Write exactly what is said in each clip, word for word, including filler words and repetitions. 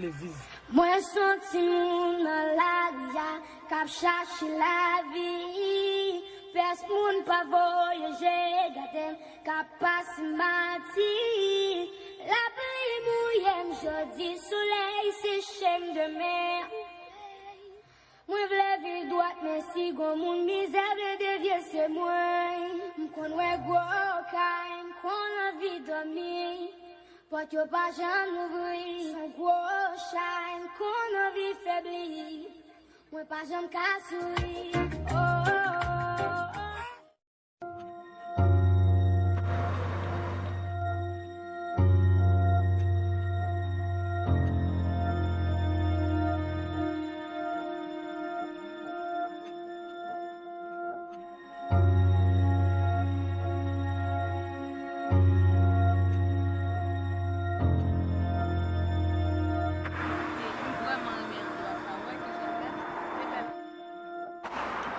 Mwen se yon timoun nan lari a k ap chache lavi. Pès moun pa voye je gade m, k ap pase mati. Lapli mouye m jodi, solèy seche m demen. Mwen vle viv dwat, men si gon moun mizè vle devye, se mwen. M konn wè gwo kay, m konn anvi dòmi. Pòt yo pa janm louvri, s on gwo chay, m konn anvi febli. Mwen pa janm ka souri. Oh, oh, oh.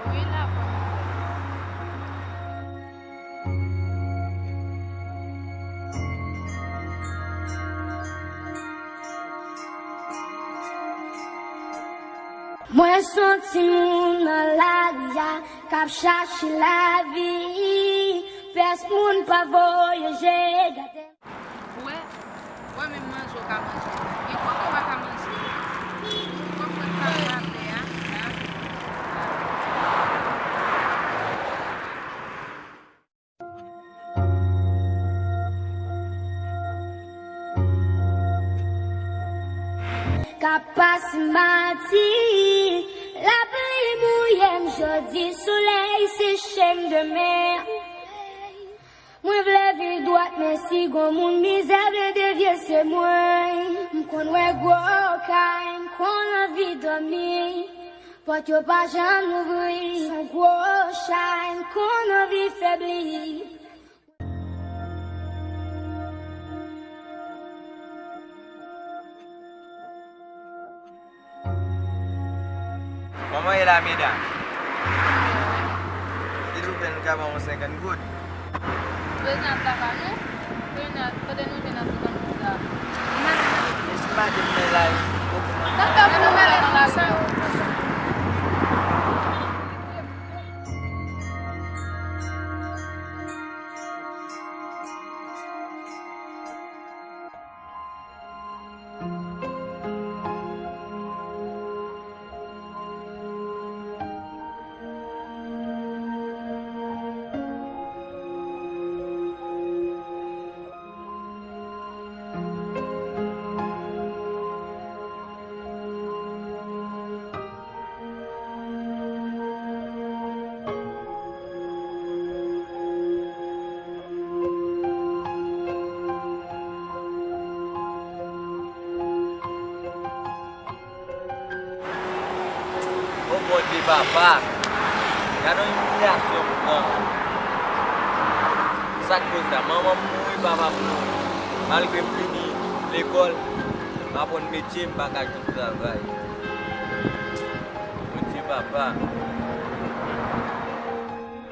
Wi, la, mwen se yon timoun nan lari a k ap chache lavi. Pès moun pa voye je gade. Ou wè, ou wè menm manje ou ka manje. Gen kote ou pa ka manje. Ou konprann sa m ap fè a? K ap pase mati, lapli mouye m jodi, solèy seche m demen. Mwen vle viv dwat, men si gon moun mizè vle devye, se mwen. M konn wè gwo kay, m konn anvi dòmi. Pòt yo pa janm louvri, s on gwo chay, m konn anvi febli. Kòman ye la, medam? Silvouplè, nou ka ban mwen senkant goud? Reynald, sa va, non? Reynald, kote nou jwenn a senkant goud sa? Mwen menm, mwen menm, mwen menm, mwen menm, mwen menm. Sa fè pou nou gade nan lari a? O Bondye, papa, gade yon imilyasyon m pran. Sa k koz sa? Manman m mouri, papa m mouri. Malgre m fini lekòl, m aprann metye, m pa ka jwenn travay. Bondye, papa.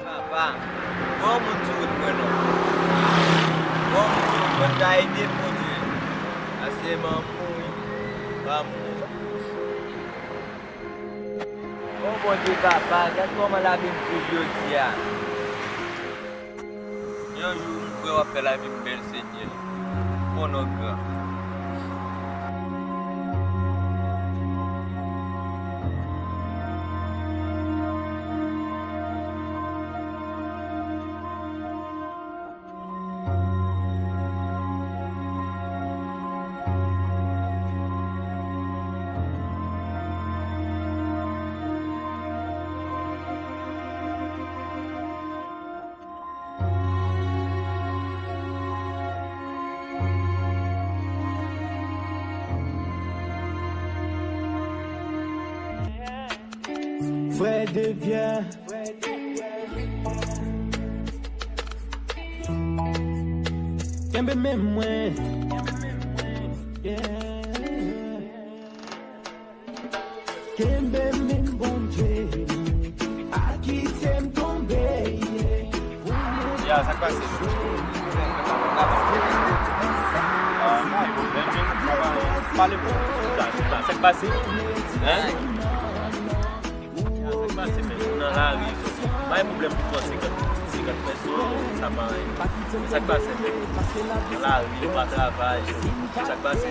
Papa, gon moun sou wout mwen non. Gon moun sou wout mwen, ta ede m, Bondye. Paske m mouri, pa mouri. O Bondye, papa, gad kòman lavi m trist jodi a. Yon jou, m kwè w ap fè lavi m bèl, Senyè. Ou konnen w gran. Frè de vyè. Kenbe men mwen. Yeah. Kenbe men Bondye, pa kite m tonbe, yeah. Ya, sa k pase? Ah, Menm jan, pale pou sa, sa, sa k pase? Hein? Sa k pase, men? Nou nan lari, pa gen pwoblèm pou pran senkant, senkant pèsòn, sa pa anyen. Sa k pase, men? Nan lari, nou pa travay, sa k pase?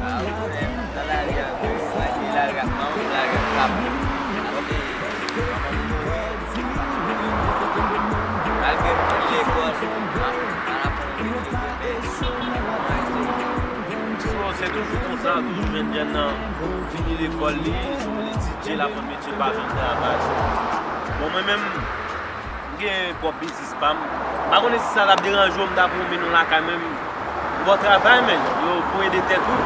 Ah, ou konnen, nan lari a, wi, lari a, lari a, lari a, lari a. Malgre m fin lekòl, m ap, m ap aprann lekòl, men So, se toujou konsa, toujou jèn jèn nan fini lekòl li, li etidye, l aprann metye, pa jwenn travay. So, bon, mwen menm, m gen pwòp biznis pa m. M pa konnen si sa t ap deranje w, m ta pou w mennen w lakay mwen, m ba w travay, men, yo, pou ede tèt ou.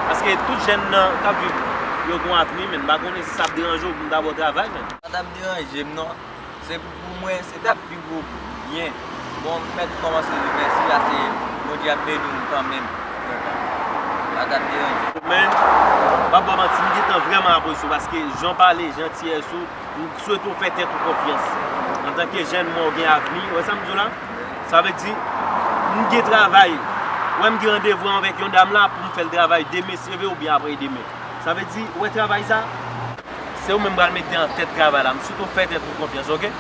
Paske tout jèn nan k ap viv, yo gen yon avni, men m pa konnen si sa ap deranje w pou m ta ba w travay, men. Sa t ap deranje m, non. Se pou mwen, se t ap pi gwo byen. Bon, m mèt kòmanse di mèsi, paske Bondye ap beni m kanmenm. Sa t ap deranje. Men, m p ap ba w manti, m gentan vrèman apresye w, paske jan w pale, jantiyès ou, m swete w fè tèt ou konfyans. Antanke jèn, mwen, w gen avni, ou wè sa m di w la? Sa vle di, m gen travay. Ou wè m gen randevou avèk yon dam la pou m fè l travay demen, se vre, oubyen aprè demen. Sa vle di, ou wè travay sa? Se ou menm pral mete an tèt travay la. M swete w fè tèt ou konfyans, oke?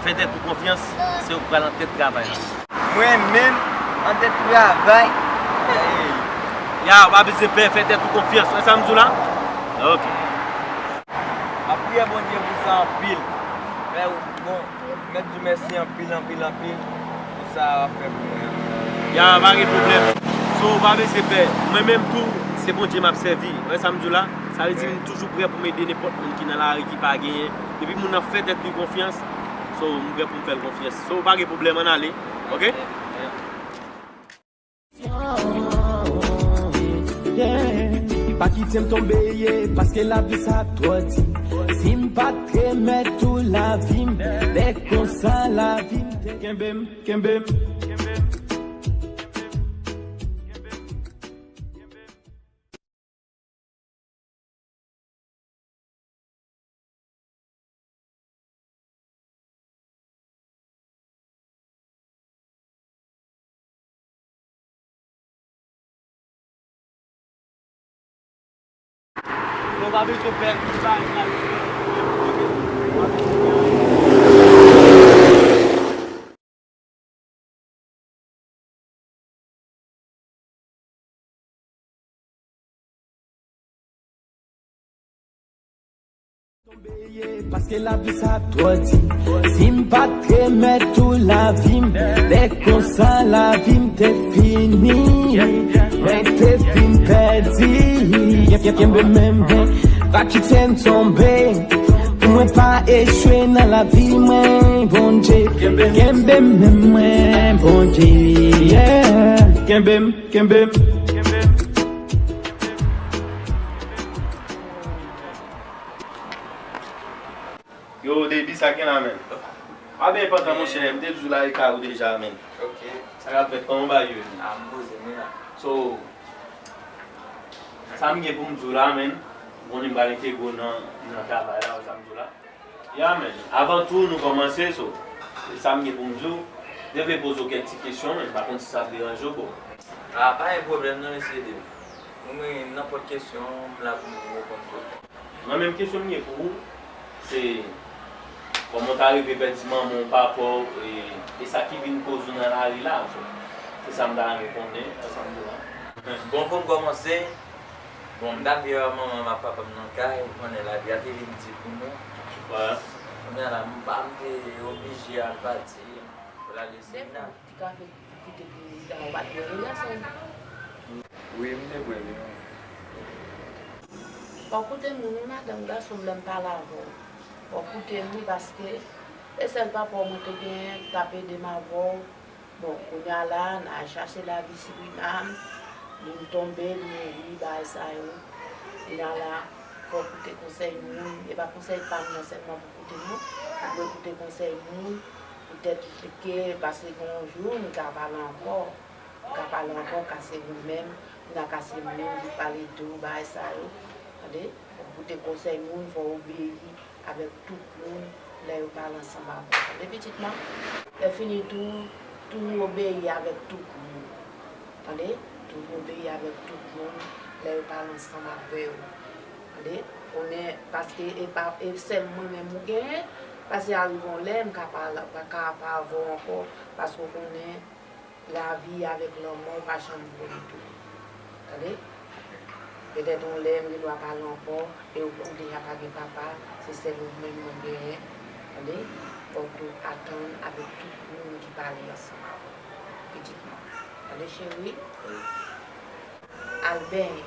Fè tèt ou konfyans, se ou k pral an tèt travay la. Mwen menm, an tèt travay? Hey! Ya, w pa bezwen pè, fè tèt ou konfyans. Wè sa m di w la? Oke. M ap priye Bondye pou sa anpil. Mè, bon, m mèt di w mèsi anpil, anpil, anpil pou sa w ap fè pou mwen an. Ya, pa gen pwoblèm. So, w pa bezwen pè. Mwen menm tou, se Bondye m ap sèvi. Wè sa m di w la? Sa vle di m toujou prè pou m ede nenpòt moun ki nan lari ki pa genyen. Depi moun nan fè tèt li konfyans, so, m prè pou m fè l konfyans. So, pa gen pwoblèm, ann ale. Oke? Yeah. Pa kite m tonbe, yeah, paske lavi sa twò di. Si m pa t remèt ou lavi m, lè konsa lavi m te kenbe m, kenbe m. Yo pa bezwen pè, tout bagay pral byen. Paske lavi sa twò di. Si m pa t remèt ou lavi m, lè konsa lavi m te fini. Mwen te fin pèdi. Kenbe men mwen, pa kite m tonbe. Pou mwen pa echwe nan lavi mwen, Bondye. Kenbe men mwen, Bondye. Yeah. Kenbe m, kenbe m. Yo, Deby, sa k gen la, menn? Pa byen pantan, monchè, m te di w la e kay ou deja, menn. Ok. Sa k ap fèt, kòman bagay yo ye? A, m poze m wi la. So, sa m gen pou m di w la, menn, ou konnen m pral entegre w nan, nan travay la, sa m di w la. Ya, menn, avan tou, nou kòmanse, so, sa m gen pou m di w, m te vle poze w kèk ti kesyon, menn, m pa konn si sa ap deranje w, bon. A, pa gen pwoblèm, non, mesye Deby. Mwen, mwen, nenpòt kesyon, m la pou m reponn tout. Mwen menm kesyon m gen pou ou, se kòman w ta rive pèdi manman w, papa w, e, e sa ki vin koz ou nan lari la, so, se sa m ta renmen konnen, ansanm tou la. Bon, pou m kòmanse, bon, m t ap viv ak manman m ak papa m nan kay, ou konnen lavi a te vin di pou nou. Wè. Kounye a la, m pa, m te oblije al pati, pou l al eseye la. Ti kafe kite pou ou, ou pa t bwè li, gason. Wi, m te bwè li, wi. Fò w koute moun, wi, madanm, gason m, lè m pale avè w. Fò w koute m, wi, paske se sèl papa w mwen te genyen ki t ap ede m avè w. Bon, kounye a la, n al chache lavi Siprinan, moun tonbe, mouri, bagay sa yo. Kounye a la, fò w koute konsèy moun. E pa konsèy pa m nan sèlman pou koute, non. Ou dwe koute konsèy moun, poutèt ke, paske gen yon jou, nou ka pale ankò. Nou ka pale ankò, ka se ou menm, kounye a ka se moun ki pale di w bagay sa yo. Tande? Fò w koute konsèy moun, fò w obeyi avèk tout moun lè yo pale ansanm avè w. Tande, pitit mwen? Lè fini tou, toujou obeyi avèk tout moun. Tande? Ou obeyi avèk tout moun lè yo pale ansanm avè w. Tande? Konnen, paske e pa, e sèl mwen menm ou genyen, paske arive yon lè, m ka pa, pa ka pa avè w ankò, paske w konnen, lavi avèk lanmò pa janm bon ditou. Tande? Petèt yon lè, m gen dwa pale ankò, e ou, ou deja pa gen papa, se sèl ou menm mwen genyen. Tande? Fòk ou atann avèk tout moun ki pale ansanm avè w. Pitit mwen. Tande, cheri? Al benyen,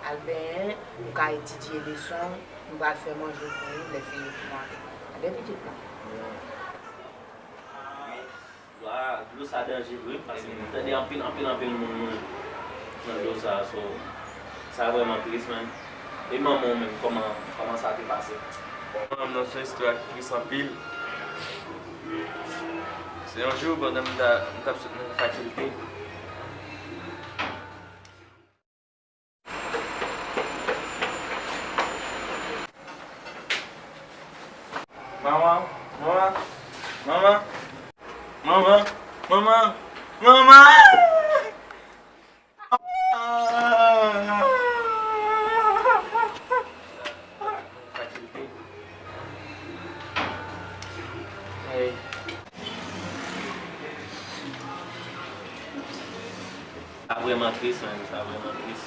al benyen, ou ka etidye leson, m pral fè manje pou ou lè fini tou mande. Tande pitit mwen? Dlo a, dlo sa danje vre, paske m tande anpil, anpil, anpil moun mouri nan dlo sa, so, sa vrèman tris, man. E manman w menm, kòman, kòman sa te pase? Manman m nan se yon istwa ki tris anpil. Se yon jou, pandan m ta, m t ap sot nan fakilte, Manman, manman, manman, manman, manman, manman. Sa vrèman tris, man, sa vrèman tris.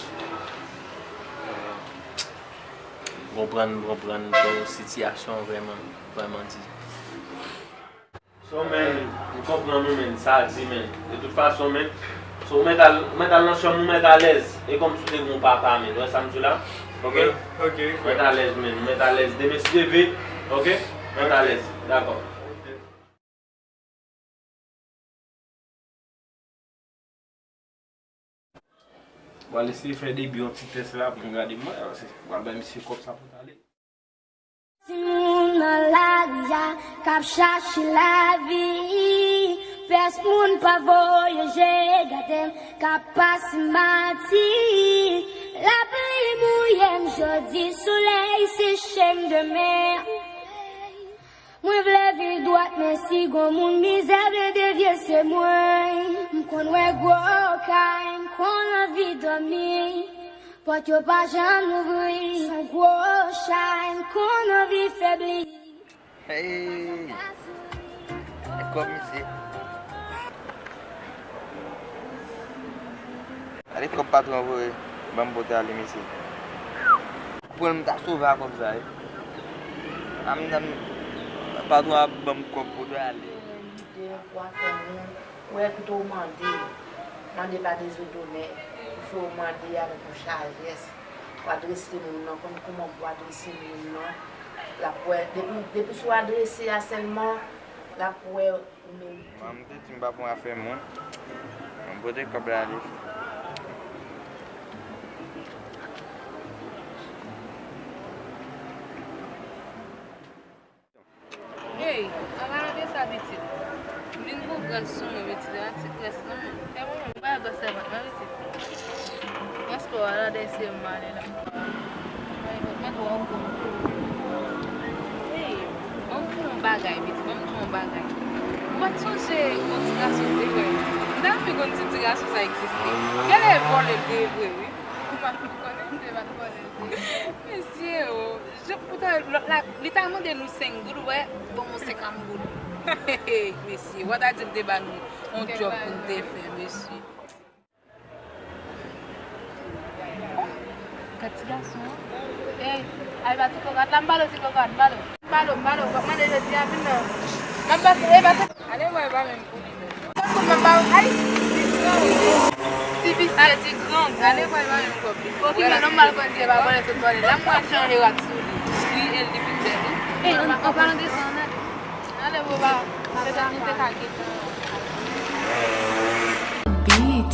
M konprann, m konprann, so, sitiyasyon vrèman, vrèman di. So, man, m konprann ou, man, sa di, man. De tout fason, man, so, ou mèt al, ou mèt al nan chanm ou, mèt alèz. E kòmsi ou te gen yon papa, man. Ou wè sa m di la? Ok? Ok, frè. Mèt alèz, man. Mèt alèz. Demen, si Dye vle, ok? Mèt alèz. Dakò. Ok. M pral eseye fè debi yon ti tès la pou m gade mwen, se, m pral bay misye kòb sa pou t ale. Timoun nan lari a k ap chache lavi, pès moun pa voyaje, gade m k ap pase mati. Lapli mouye m jodi, solèy seche m demen. Mwen vle viv dwat, men si gon moun mizè vle devye, se mwen. M konn wè gwo kay, m konn anvi dòmi. Pòt yo pa janm louvri, s on gwo chay, m konn anvi febli. Hey! Gad kòb misye. Gade kòb patwon an voye ban m pote ale, mesye. Pran m ta sove a kòb sa, wi. Patwon ap ban m kòb pote ale. Lide pou afè moun, ou wè pito w mande. Mande pa dezodonè. Ou fè w mande avèk yon sajès. Ou adrese moun nan, konn kòman pou w adrese moun nan. L ap wè, depi, depi sou adrese a sèlman, l ap wè. Manman m te di m pa pran afè moun. Mwen pote kòb la ale. Hey, an palan de sa, pitit. Vin pou grès sou mwen, pitit, an ti grès nan men. Fè mwen menm, pa grès sèvant nan, pitit. Transpò a la dèyè se m ale la. Mwen twò gwo. Hey, ban m di w yon bagay, pitit, ban m di w yon bagay. Ou pa t sonje yon ti gason m te wè? M ta renmen konn si ti gason sa egziste. Genlè e vòlè l te ye vre, wi. Ou pa t konnen m te pa t vòlè l te ye. Mesye o, jan pou ta, la, li ta mande nou senk goud, ou wè, ban m yon senkant goud. Mesye, ou pa ta di m te ba nou yon djòb pou n te fè, mesye. Gad ti gason an. Ey, al ba ti kokorat la, m ba l ti kokorat, m ba l. M ba l, m ba l, w ap mande jodi a, vin nan. M ap pase, e pase. Ale wè, pa menm pou li menm. Tankou m ap ba w, ay, ti gran. Ti visye, ti gran. Ale wè, pa menm kòb li. Okipe non, m al konn si e pa vòlè sot vòlè. La m pral chanje rad sou li. Wi, e l li vin bèl, wi. Ey, an, an palan de sa, an ale. Ale, bro, ba, petèt nou te ka gentan. Beat.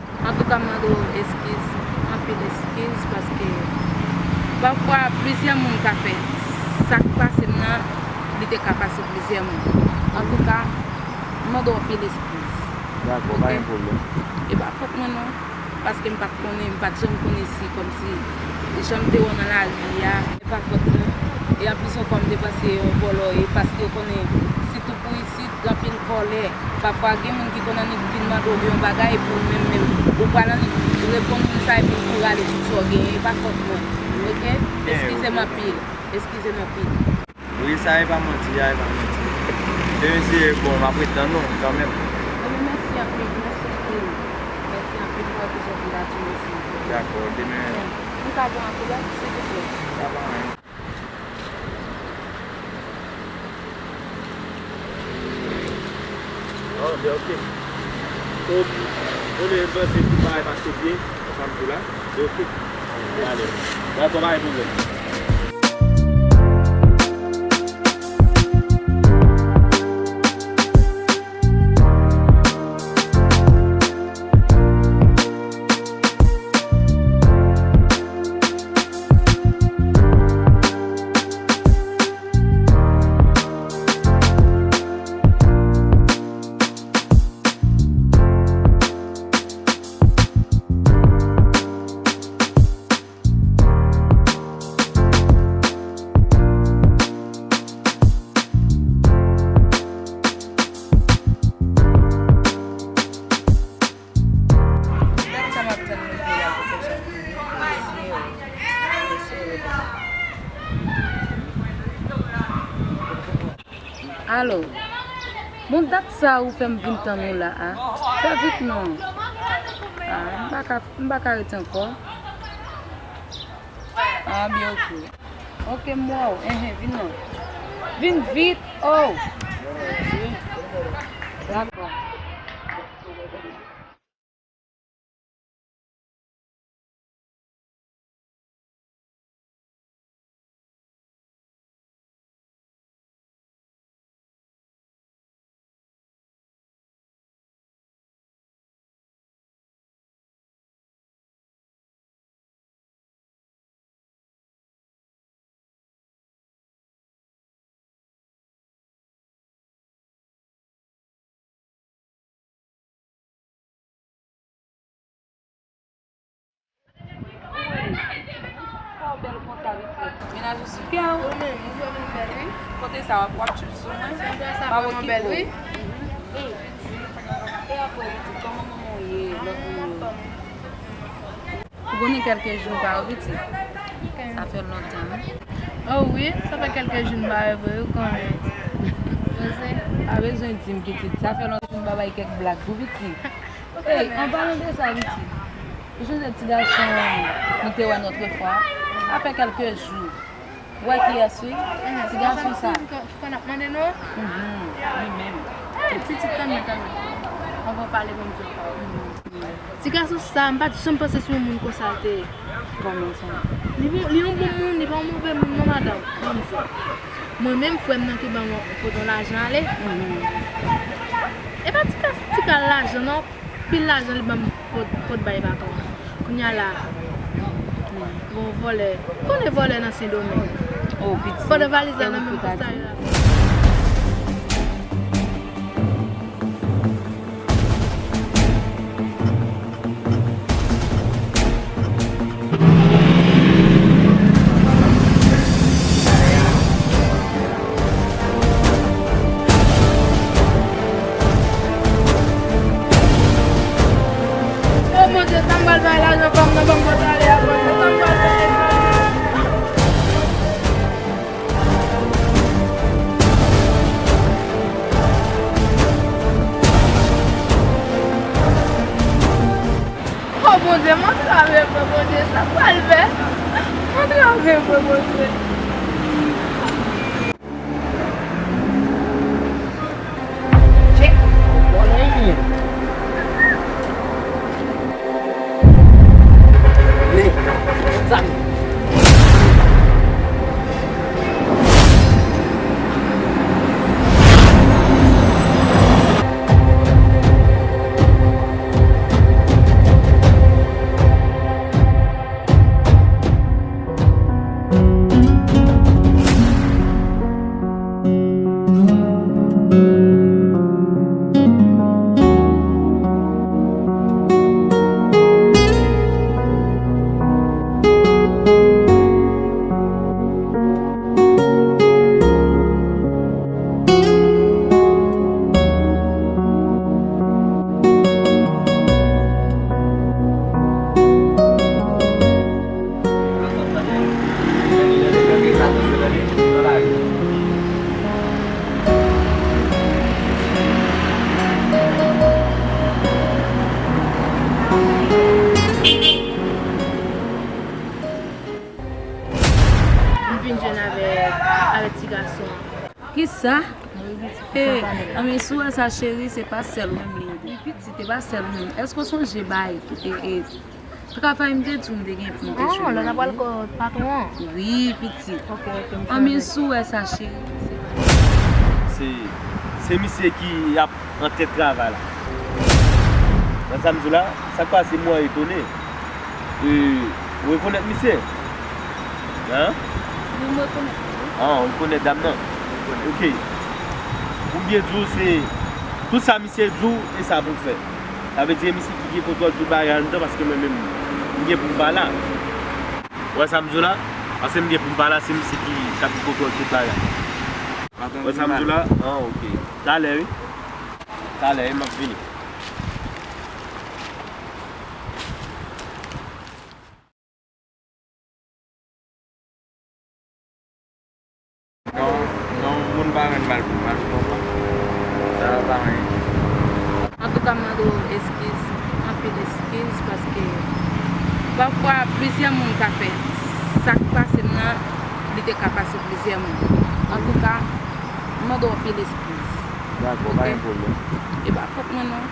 Antouka, m mande w eskiz, anpil eskiz, paske pafwa plizyè moun ka fè sa k pase m nan, li te ka pase plizyè moun. Antouka, m mande w anpil eskiz. Dakò, pa gen pwoblèm. E pa fòt mwen non, paske m pa t konnen, m pa t janm konnen si kòmsi jan m te wè w nan lari a, e pa fòt mwen. E anplis ankò, m te panse yon vòlò ye, paske w konnen, sitou pou isit, gen anpil vòlè. Pafwa, gen moun ki konn annik vin mande w yon bagay, epi ou menm menm, ou pral annik reponn moun sa, epi ou rale tout sa w genyen, e pa fòt mwen. Oke? Eskize m anpil. Eskize m anpil. Wi, sa e pa manti, a e pa manti. Demen si e bon, m ap ret tann ou kanmenm. Wi, mèsi anpil, mèsi anpil. Mèsi anpil, mwen toujou vin la di mèsi anpil. Dakò, demen. Mwen ka gen yon koulè, silvouplè? Sa pa anyen. Ah, ben, ok. So, ou vle panse tout bagay pase byen, sa m di la? Ben, ok. Allez. Dakò, pa gen pwoblèm. Alo. Bon, dat sa ou fè m vin tann ou la a. Fè vit non. Ah, m pa ka, m pa ka rete ankò. Ah, byen, ok. Ok, m wè w. Enhen, vin non. Vin vit. Oh. Dakò. Kò w bèl konsa, pitit. Mennaj ou sou kè w. Ou menm, ou jwenn nou bèl, wi. Kote sa w ap, w ap tchoup sou mwen? Sa vrèman bèl, wi. E pitit. E apre, pitit, kòman manman w ye? Lòt moun yo? Ou konnen kèlke jou m pa wè pitit. Sa fè lontan, wi. Oh wi, sa fè kèlke jou m pa wè vre, ou konnen. Jose. Pa bezwen di m, pitit. Sa fè lontan m pa bay kèk blag pou pitit. Ey, an palan de sa, pitit, ou sonje ti gason nou te wè lòt fwa? Sa fè kèlke jou. Ou wè kiyès, wi? Ti gason sa. Ki konn ap mande nou? Mhm, li menm. Ey, pitit, tann mwen, tann mwen. Anvan w pale, ban m di w. Ti gason sa, m pa t janm panse se yon moun konsa l te ye. Kòman sa? Li bon, li yon bon moun, li pa yon move moun non, madanm. Ban m di w. Mwen menm, frè m nan ki ban mwen, pote yon lajan ale. Mhm. E pa ti ka, ti ka lajan non, pil lajan li ban m pot, pot bay pa kò. Kounye a la, bon, vòlè. Konnen vòlè nan Sendomeng. Oh, pitit. Pandan valiz la nan men m konsa yo la. O Bondye, sa m pral bay lajan pa m nan, ban m pot ale a, Bondye, sa m pral fè? O Bondye, m antrave vre, Bondye, sa m pral fè? M antrave vre, Bondye. M vin jwenn avèk, avèk ti gason an. Kisa? Wi, pitit, e, anmwey, si w wè sa, cheri, se pa sèl ou menm li ye. Wi, pitit, se pa sèl ou menm. Èske w sonje bagay ki te, e, travay m te di w m te gen pou m te jwenn? Oh, lè n ap pral kot patwon an? Wi, pitit. Ok, ok, m sonje. Anmwey, si w wè sa, cheri, se pa. Se, se misye ki ap an tèt travay la. Wè sa m di w la? Sa k pase, mwen etone. E, ou rekonèt misye? Hein? Wi, m rekonèt li, wi. Ah, ou rekonèt dam nan? Ok. Pou m byen di w, se tout sa misye di w, e sa pou w fè. Sa vle di, e misye ki gen kontwòl tout bagay anndan, paske mwen menm, m gen pou m pa la. Ou wè sa m di w la? Paske m gen pou m pa la, se misye ki, k ap gen kontwòl tout bagay. Ou wè sa m di w la? Ah, ok. Talè, wi. Talè, e m ap vini. Non, non, moun pa rann mal Mal konprann. Sa pa anyen. Antouka, m mande w eskiz, anpil eskiz, paske pafwa plizyè moun ka fè sa k pase m nan, li te ka pase plizyè moun. Antouka, m mande w anpil eskiz. Dakò, pa gen pwoblèm. E pa fòt mwen non.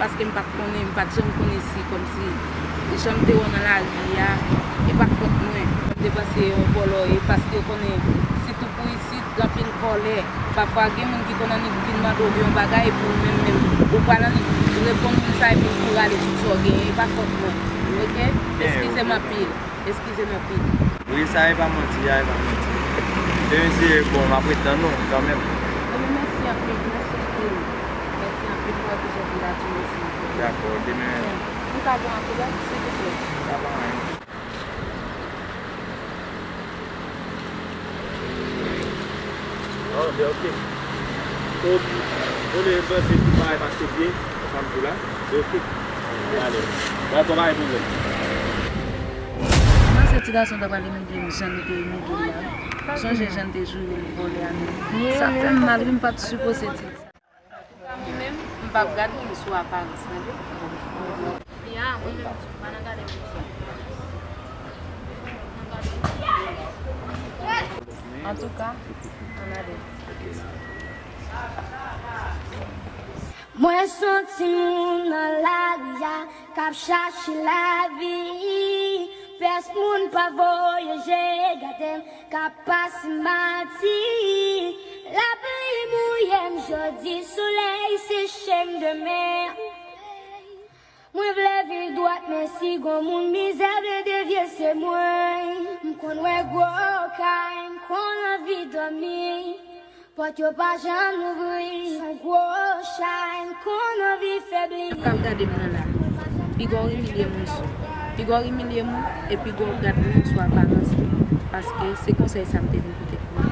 Paske m pa t konnen, m pa t janm konnen si, kòmsi, jan m te wè w nan lari a, e pa fòt mwen. M te panse yon vòlò, e paske w konnen, sitou pou isit, gen anpil vòlè. Pafwa, gen moun ki konn annik vin mande w yon bagay, epi ou menm menm, ou pral annik reponn moun sa, epi ou rale tout sa w genyen, e pa fòt mwen. Oke? Eskize m anpil. Eskize m anpil. Wi, sa e pa manti, a e pa manti. Demen si e bon, m ap ret tann ou kanmenm. Ebyen, mèsi anpil, mèsi anpil. Mèsi anpil, mwen toujou anpil ati, mèsi anpil. Dakò, demen. M ka gen yon koulè, silvouplè? Sa pa anyen. Ah, ben ok. So, ou vle panse tout bagay pase byen, sa m di la? Ben ok. Alè. Dakò, pa gen pwoblèm. Mwen se ti gason ta pral imilye m jan nou te imilye m la. Sonje jan n te joure m vòlè a menm. Sa fè m mal wi, m pa t sipoze di l sa. Antouka, mwen menm, m p ap gade moun sou aparans, tande? Ya, mwen menm tou, m pa nan gade moun sou aparans. Antouka, ann ale. Mwen se yon timoun nan lari a k ap chache lavi. Pès moun pa voyaje, gade m k ap pase mati. Lapli mouye m jodi, solèy seche m demen. Mwen vle viv dwat, men si gon moun mizè vle devye, se mwen. M konn wè gwo kay, m konn anvi dòmi. Pòt yo pa janm louvri, s on gwo chay, m konn anvi febli. Ou k ap gade m nan la, piga w imilye moun sou, piga w imilye moun, e piga w gad moun sou aparans li. Paske se konsèy sa m te vin pote pou ou.